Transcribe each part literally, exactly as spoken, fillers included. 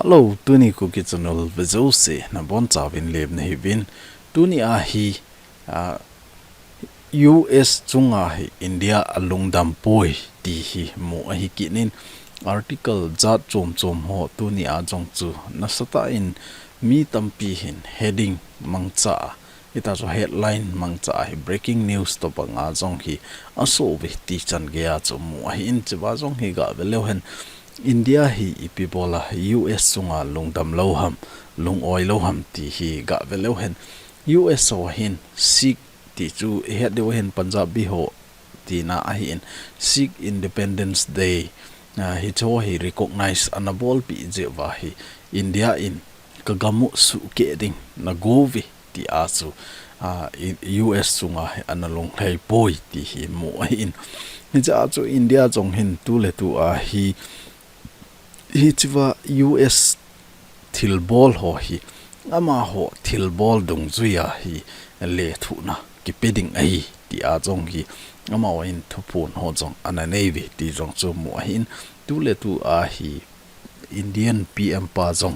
Hello, tuni Kuki Channel vejouse nabonchauvin lemna hiuvin. Tuni ahi, ah, U S chunga hi India alungdam poi ti hi mu ahi kit in, article jat chom chom ho tuni a jong chu nasatah in mi tampi hin heading mangcha a, hita chu headline mangcha a hi breaking news tobang a jong hi asoh uve ti chan gei a chu mu ahi in, chua jong hi gave leu hen India hi ipi bol a U S chunga lungdam lou ham, lung-oi lou ham ti hi gave leu hen U S ho hin Sikh ti chu ihet diu ahin Punjabi ho tina ahi in, Sikh Independence Day, ah, hicho hi recognize ana bolpeh jeh uva hi India in ka gam u suhkeh ding nago uve ti a chu, ah, i-, U S chunga hi ana lunglhai poi ti hi mu ahi in. Hiche a chu India jong hin tu le tu a hi, hichea U S thilbol ho hi, amaho thilbol dungjuia hi lethuhna kipe ding ahi ti a jong hi, amahon thuphon ho jong ana nei uve ti jong chu mu ahi in, tu le tu a hi Indian P M pa jong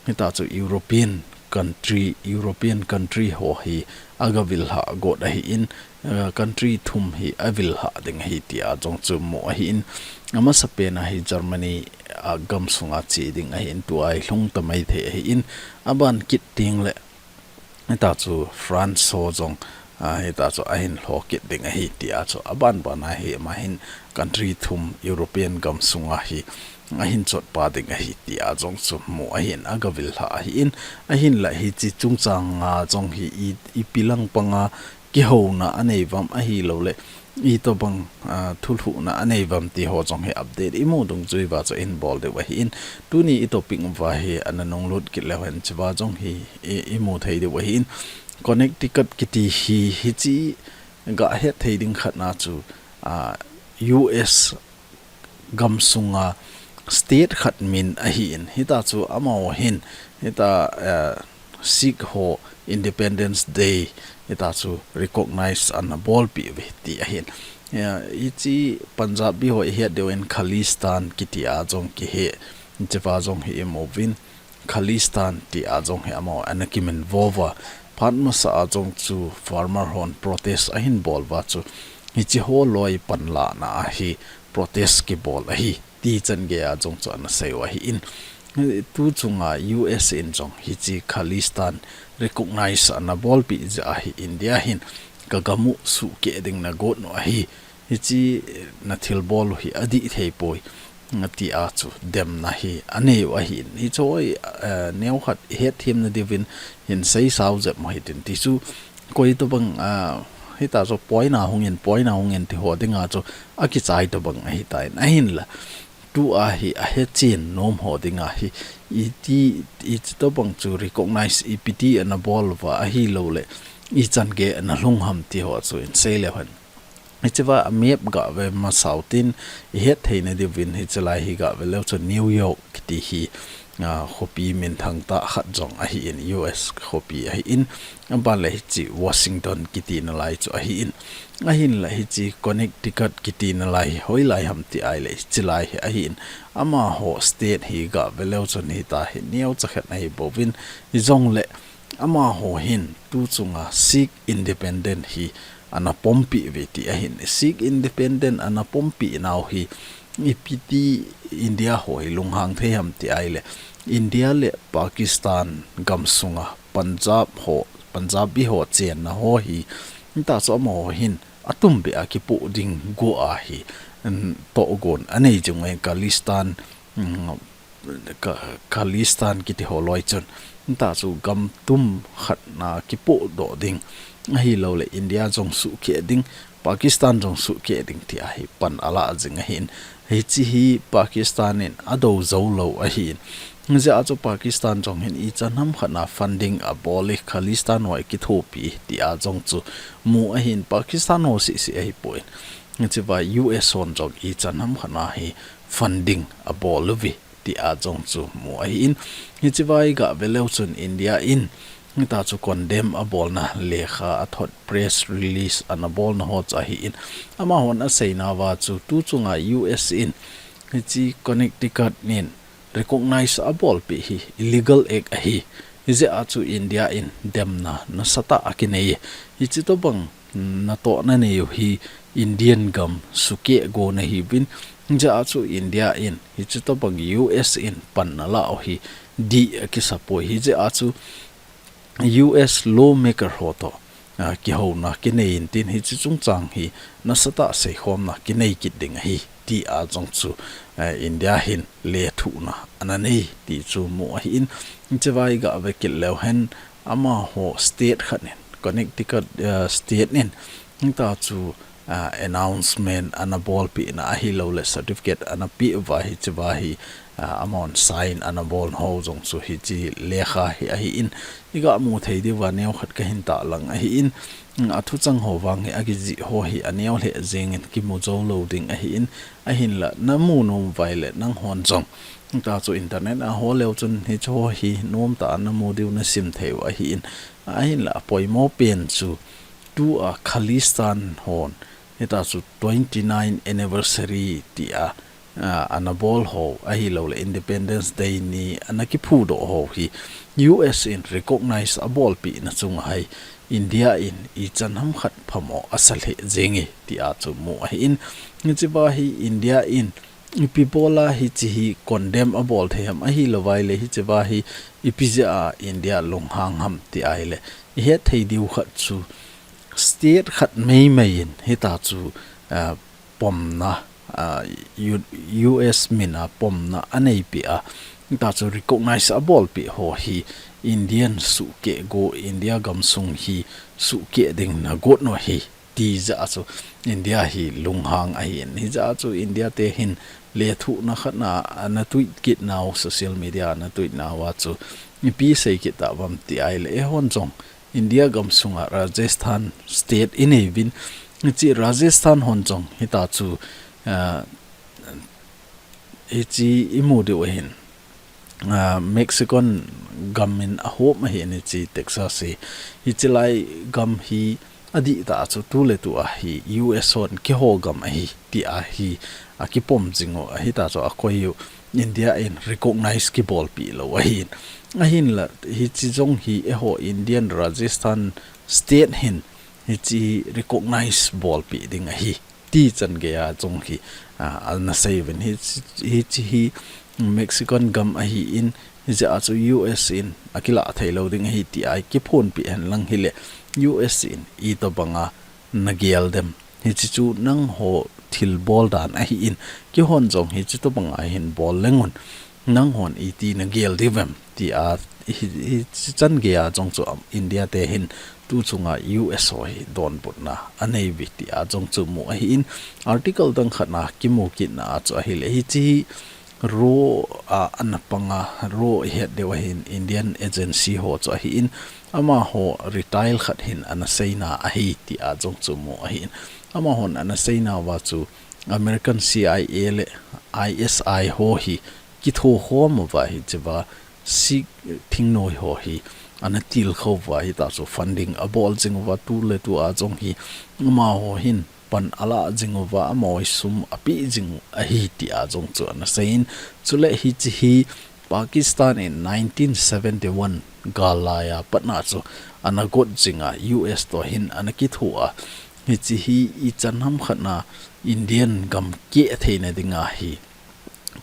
hita chu European country, European country ho hi aga vil lhah got ahi in, eh, country thum hi avil lhah ding ahi ti a jong chu mu ahi in, amasapen a hi Germany a gamsunga che ding ahi in, tua hi lhung ta mai thei ahi in, aban kit teng le hita chu France ho jong, ah, hita chu ahin lho kit ding ahi ti a chu aban ban a hi ama hin country thum European gamsunga hi ahin chotpa ding ahi ti a jong chu mu ahi in, aga vil lhah ahi in, ahinla hiche chungchang a jong hi i, ipi lang panga kihouna anei uvam ahilou le, itobang, ah, thulhuhna anei uvam ti ho jong hi update imu dungjui uva chu ihin bol diu ahi in, tuni i topic uva hi ana nunglut kit leu hen chua jong hi i, imu thei diu ahi in, Connecticut kiti hi, hiche gahet thei ding khat na chu, ah, U S gamsunga state khat min ahi in, hita chu amaho hin, hita, eh, Sikh ho Independence Day, hita chu recognize ana bolpeh uve ti ahi in. Eh, hiche Punjabi ho ihet diu in Khalistan kiti a jong kihe, hichea jong hi imu uvin. Khalistan ti a jong hi amaho ana kiminvo uva. Phat masa a jong chu farmer hon protest ahin bol uva chu, hiche ho loi panlahna a hi protest kibol ahi ti chan gei a jong chu ana sei u ahi in. Tu chunga U S in jong hiche Khalistan recognize ana bolpeh jeh a hi India hin ka gam u suhkeh ding nagot u ahi. Hiche, eh, na thilbol u hi adih thei poi, ati a chu demna hi anei u ahi in. Hiche hi, eh, neokhat ihet themna diuvin hin seisao jep u hitin ti chu, koi tobang, ah, hita chu poina hung in, poina hung in ti ho dinga chu akichai tobang ahitan, ahinla tua hi ahechen nom ho dinga hi iti, iti tobang chu recognize ipi ti ana bol uva ahilou le, ichan gei ana lhung ham ti ho chu hin sei leu hen. Hichea a map gave masau tin, ihet theina diuvin hiche lai hi gave leu chun New York kiti hi, ah, khopi minthang tah khat jong ahi in, U S khopi ahi in, aban le hiche Washington kiti nalai chu ahi in, ahinla hiche Connecticut kiti nalai hi hoilai ham ti ahile hiche lai hi ahi in, amaho state hi gave leu chun hita hi neocha khat ahi bouvin, hijongle amaho hin tu chunga Sikh independent hi ana pompeh uve ti ahi in. Sikh independent ana pompeh nau hi ipi ti India ho hi lunghang thei ham ti ahile, India le Pakistan gamsunga Punjab ho, Punjabi ho chenna ho hi, hita chu amaho hin atumbeh a kipoh ding go a hi, mm, tohgon anei jing uve Khalistan, mm, Kha-, Khalistan kiti ho loi chun. Hita chu gam tum khat na kipohdoh ding, ahilou le India jong suhkeh ding, Pakistan jong suhkeh ding ti a hi pan ala jing ahi in. Hiche hi Pakistan in adou jou lou ahi in. Hijeh a chu Pakistan jong hin ichan ham khat na funding abol e, Khalistan ho akithopi ti a jong chu mu ahi in, Pakistan ho seh seh ahi poi. Hichea U S hon jong ichan ham khat na hi funding abol uve ti a jong chu mu ahi in. Hichea i gave leu chun India in hita chu condemn abolna lekha athot, press release ana bolna ho chu ahi in. Amahon aseina uva chu tu chunga U S in hiche Connecticut in recognize abolpeh hi illegal act ahi. Hijeh a chu India in demna nasatah a kinei. Hiche tobang natohna nei u hi Indian gam sukeh go nahiuvin. Hijeh a chu India in hiche tobang U S in pan nalah u hi dih akisapoi. Hijeh a chu U S lawmaker ho toh, ah, kihouna kinei intin hiche chungchang hi nasatah seikhomna kinei kit ding ahi, tia jong chu, ah, India hin lethuhna ana nei ti chu mu ahin, hiche vai gave kit leu hen amaho state khat in, Connecticut, ah, state in, hita chu, ah, announcement ana bolpeh na ahilouleh certificate ana peh uva hiche va hi, ah, amahon sign ana bol ho jong chu hiche lekha hi ahin, iga mu thei diuva neokhat kahin tahlang ahin, mm, athuchang ho vang hi akijih ho hi aneo lheh jengin kimu jou lou ding ahin, ahinla namu nom uva ahileh nanghon jong hita chu internet a hol leu chun hiche ho hi nomtah a namu diu nasim thei u ahin, ahinla apoimo pen chu tua Khalistan hon hita chu twenty nine anniversary tia, ah, ana bol ho ahilouleh Independence Day ni ana kiphudoh ho hi U S in recognize abolpeh na chunga hi India in ichan hamkhat phamo asa lheh jenge tia chu mu ahin, hiche va hi India in ipi bola hiche hi condemn abol thei ham, ahilouva ahileh hiche va hi ipi jeh a India lunghang ham ti ahileh ihet thei diu khat chu state khat meimei in hita chu, ah, pomna, ah, U-, U S mina pomna aneipeh a, hita chu recognize abolpeh ho hi Indian sukeh go, India gamsung hi sukeh ding nagot u ahi, ti jeh a chu India hi lunghang ahin. Hijeh a chu India te hin lethuhna khat na ana tweet kit nau, social media ana tweet nauva chu ipi sei kit tauvam ti ahileh eihon jong India gamsunga Rajasthan state inei uvin, hiche Rajasthan hon jong hita chu, ah, hiche imu diu ahin, ah, Mexican gam in ahop ahin hiche Texas hi, hiche lai gam hi adihtah a chu tuletu a hi U S hon keiho gam ahi tia hi akipom jing u ahi, hita chu akoi u India in recognize kibolpeh lou ahin. Ahinla hiche jong hi eiho Indian Rajasthan state hin hiche recognize bolpeh ding ahi ti chan geiya jong hi, ah, ana sei uvin. Hiche, hiche hi Mexican gam ahin, hijeh a chu U S in akilah thei lou ding ahi tia kiphonpeh henlang hileh U S in itobanga nagel dem. Hiche chu nangho thilbol dan ahin, keihon jong hiche tobanga hin bol leng un, nanghon iti nagel diu vem tia hi, hichan geiya jong chu India te hin tu chunga U S ho hi donbutna anei uve tia jong chu mu ahin, article dang khat na kimu kitna a chu ahileh hiche hi RAW a ana panga, RAW ihet diu ahin Indian agency ho chu ahin, amaho retile khat hin ana seina ahi tia jong chu mu ahin, amahon ana seinauva chu American C I A le I S I ho hi kithokhom uva hiche va Sikh thingnoi ho hi ana tilkhou uva hita chu funding abol jing uva tuletu a jong hi amaho hin pan alah jing uva amaho hi sum apeh jing u ahi tia jong chu ana seiyin, chuleh hiche hi Pakistan in nineteen seventy one gal laiya patna chu ana got jinga U S toh hin ana kitho a, hiche hi ichan hamkhat na Indian gam keh theina dinga hi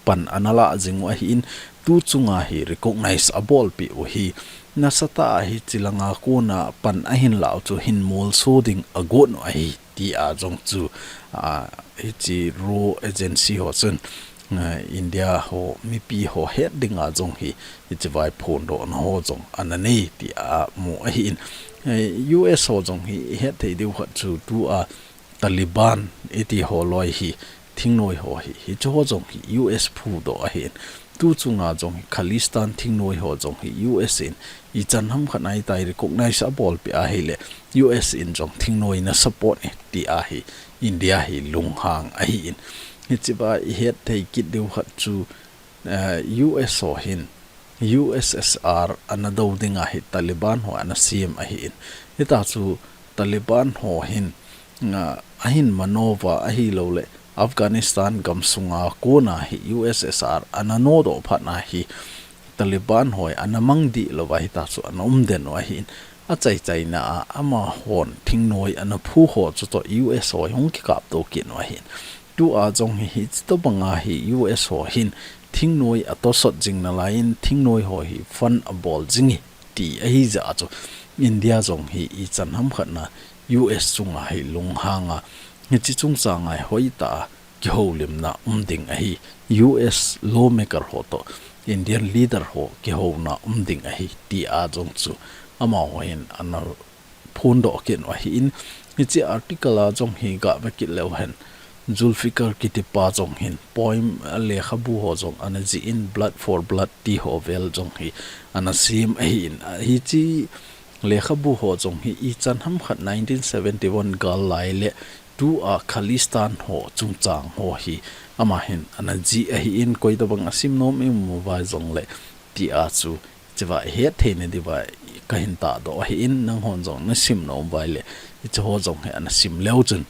pan ana lah jing u ahin, tu chunga hi recognize abolpeh u hi nasatah a hiche langa kona pan ahin lah u chu hin molso ding agot u ahi tia jong chu, ah, hiche RAW agency ho chun, ah, India ho mipi ho het dinga jong hi hiche vai phondohna ho jong ana nei tia mu ahin. Eh, U S ho jong hi ihet thei diu khat chu tua Taliban iti ho loi hi, thingnoi ho hi, hiche ho jong hi U S phudoh ahin. Tu chunga jong hi Khalistan thingnoi ho jong hi U S in ichan hamkhat na hitia hi recognize abolpeh ahileh U S in jong thingnoi na support e tia hi India hi lunghang ahin. Hiche va ihet thei kit diu khat chu, eh, U S ho hin U S S R ana dou dinga hi Taliban ho ana sem ahin. Hita chu Taliban ho hin, ah, ahin manoh uva ahilouleh Afghanistan gamsunga kona hi U S S R ana nodoh phat na hi Taliban hoi ana mang dih louva hitachu ana um den u ahin, achaichaina a amahon thingnoi ana phu ho chutoh U S hoi hung kikapto kit u ahin. Tua jong hi hichi tobanga hi U S ho hin thingnoi atosot jing nalaiyin thingnoi ho hi fund abol jing e ti ahi jeh a chu India jong hi ichan hamkhat na U S chunga hi lunghanga hichi chungchanga hi hoitah a kihoulimna um ding ahi, U S lawmaker ho toh Indian leader ho kihouna um ding ahi tia jong chu amaho hin ana phondoh kit u ahin, hichi article a jong hi gah ve kit leu hen Zulfikar kitipa jong hin poem a lekhabu ho jong ana jih in Blood for Blood ti ho vel jong hi ana sem ahin, hichi lekhabu ho jong hi ichan hamkhat nineteen seventy-one gal lai le tua Khalistan ho chungchang ho hi amahin ana jih ahin, koi tobang asim nom imu uva jongle tia chu hichea ihet theina diuva kahin tahdoh ahin, nanghon jong nasim nom uva ahile hichi ho jong hi ana sim leu chun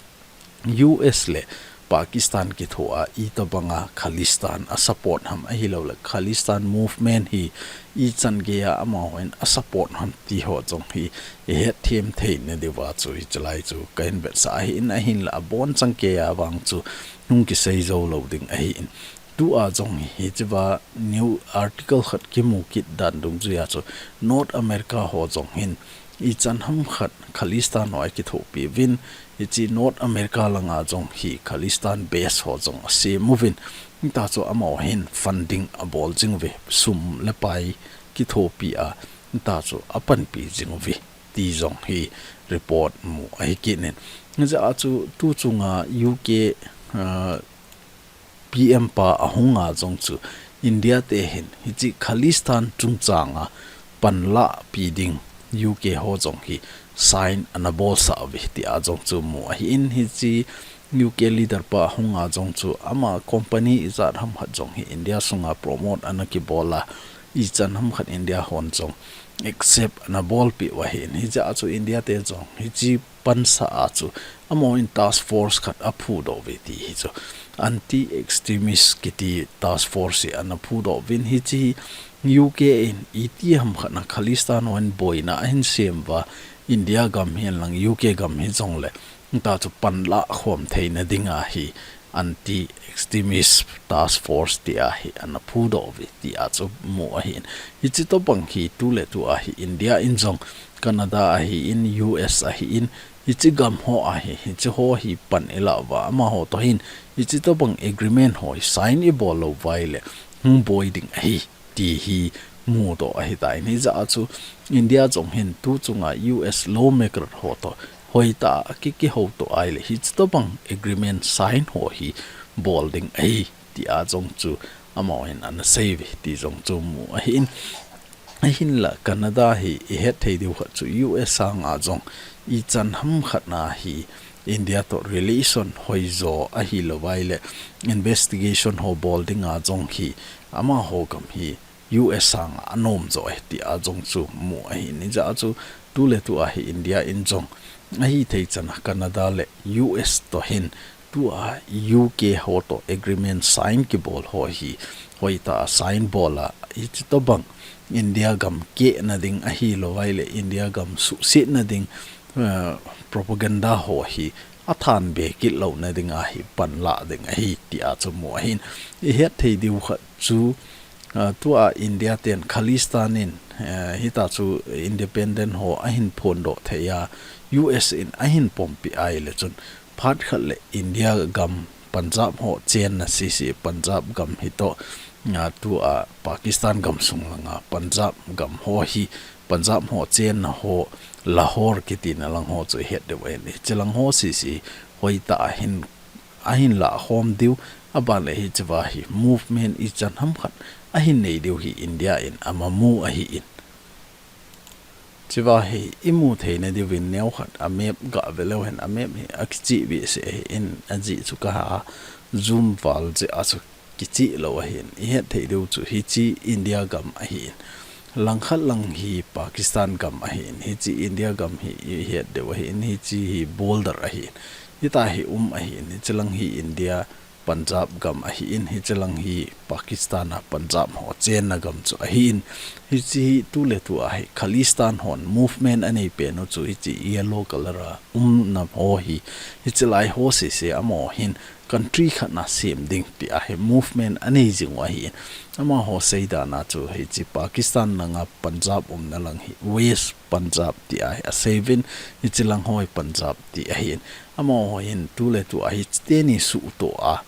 U S le Pakistan kithoa itobanga Khalistan a support ham ahilouleh Khalistan movement hi ichan geiya amahon a support ham ti ho jong hi ihet them theina diuva chu hichelai chu kahin vetsah ahin, ahinla abonchan geiya vang chu hung kisei jou lou ding ahin. Tua jong hi hichea new article khat kimu kit dan dungjuiya chu North America ho jong hin ichan hamkhat Khalistan ho akithopi uvin, hichi North America langa jong hi Khalistan base ho jong asem uvin, hitachu amaho hin funding abol jing uve, sum le pai kithopi a, hitachu apanpi jing uve ti jong hi report mu ahi kit in. Hijeh a chu tuchunga U K, ah, P M pa ahunga jong chu India te hin hichi Khalistan chungchanga panlahpi ding U K ho jong hi sign ana bolsah uve tia jong chu mu ahin, hichi U K leader pa ahunga jong chu ama company ijat hamkhat jong hi India sunga promote ana kibola, ichan hamkhat India hon jong accept ana bolpeh u ahin, hijeh a chu India te jong hichi pansah a chu amahon task force khat aphudoh uve ti hi chu anti extremist kiti task force hi ana phudoh uvin, hichi U K in itiham khat na Khalistan hon boina ahin sem uva India gam hihen lang U K gam hijongle hitachu panlah khom theina dinga hi anti extremist task force tia hi ana phudoh uve tia chu mu ahin. Hichi tobang hi tuletua hi India in jong, Canada ahin, U S ahin, hichi gam ho ahi, hichi ho hi pan ilah uva amaho toh hin hichi tobang agreement ho hi sign ibol lou uva ahile hung boi ding ahi ti hi mudoh ahitan, hijeh a chu India jong hin tuchunga U S lawmaker ho toh hoitah a ki, kihouto ahile hichi tobang agreement sign ho hi bol ding ahi tia jong chu amahon ana seiuve ti jong chu mu ahin. Ahinla Canada hi ihet thei diu khat chu U S sanga jong ichan hamkhat na hi India toh relation hoijo ahilou uva ahile investigation ho bol dinga jong hi amaho gam hi U S sanga anomjo e tia jong chu mu ahin, hijeh a chu tuletua hi India in jong ahithei chana Canada le U S toh hin tua U K ho toh agreement sign kibol ho hi hoitah a sign bola hichi tobang India gam kehna ding ahilou uva ahile India gam suhsetna ding, eh, propaganda ho hi athanbe kit louna dinga hi panlah ding ahi tia chu mu ahin. Ihet thei diu khat chu, ah, tua India ten Khalistan in, eh, hitachu independent ho ahin phondoh thei a, U S in ahin pompi ahile chun phat khat le India gam Punjab ho chenna sese Punjab gam hitoh, ah, tua Pakistan gam sung langa Punjab gam ho hi Punjab ho chenna ho Lahore kitina lang ho chu ihet diu ahin, hichi lang ho sese hoitah a hin ahin lahkhom diu, aban le hichea hi movement ichan hamkhat ahin nei diu hi India in amamu ahin. Chea hi imu theina diuvin neokhat a map gah ve leu hen, a map hi akicheh behseh ahin, ajeh chu kaha zoom val jeh a chu kicheh lou ahin, ihet thei diu chu hichi India gam ahin. Langkhat lang hi Pakistan gam ahin, hichi India gam hi ihet diu ahin, hichi hi border ahin. Hita hi um ahin, hichilang hi India Punjab gam ahin, hichilang hi Pakistan a Punjab ho chenna gam chu ahin, hichi hi tuletu a hi Khalistan hon movement anei pen u chu hichi yellow color a umna ho hi, hichilai ho sese amaho hin country khat na sem ding ti a hi movement anei jing u ahin. Amaho seidan a chu hichi Pakistan langa Punjab umna lang hi West Punjab ti a hi aseivin, hichilang ho hi Punjab ti ahin. Amaho hin tuletu a hi chiteni suhtoh a,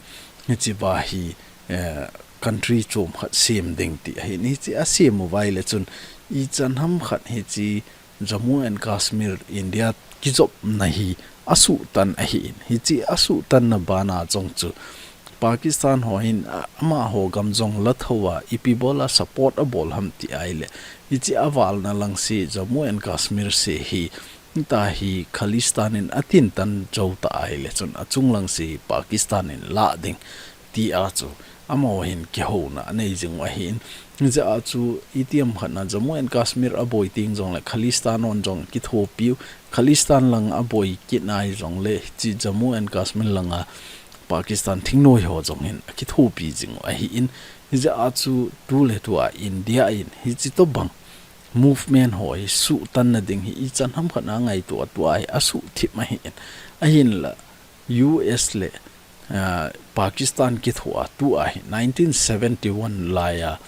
hichi va hi, eh, country chom khat sem ding ti ahin. Hichi asem uva ahile chun ichan ham khat hichi Jammu and Kashmir India kijopna hi asuhtan ahin. Hichi asuhtanna bana jong chu Pakistan ho hin, a, amaho gam jong la thou a, ipi bola support abol ham ti ahile, hichi avalna lang se Jammu and Kashmir se hi, hita hi Khalistan in atintan jou ta ahile chun achung lang se Pakistan in lah ding ti a chu amaho hin kihouna anei jing u ahin. Hijeh a chu itiham khat na Jammu and Kashmir aboi teng jongle Khalistan hon jong kithopiu, Khalistan lang aboi kit na hijongle chi Jammu and Kashmir langa Pakistan thingnoi ho jong hin akithopi jing u ahin. Hijeh a chu tuletu a India in hichi tobang movement ho hi suhtanna ding hi ichan ham khat na ngaito a tua hi asuhthip ahin. Ahinla U S le, ah, Pakistan kithoa tua hi nineteen seventy-one laiya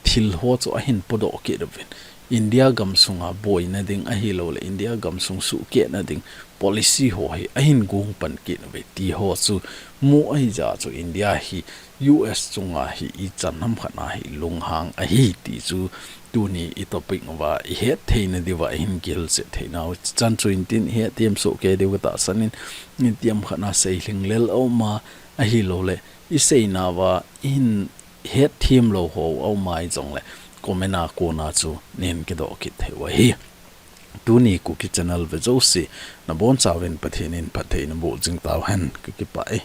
thil ho chu ahin podoh kit uvin. India gamsunga boina ding ahilouleh India gamsung suhkehna ding policy ho hi ahin gong pan kit uve ti ho chu mu ahijeh a chu India hi U S chunga hi ichan ham khat na hi lunghang ahi ti chu tuni i topic uva ihet theina diuva ihin gilchet theinau chan chu intin ihet them soh kei diu katahsan in, itiham khat na seilhing lel aum a ahilouleh iseinauva ihin het them lou ho aum a hijongle comment a kona chu nen kidoh kit theiu ahi. Tuni Kuki channel ve jouse nabonchauvin Pathen in phatthei naboh jing tauhen, kakipah e.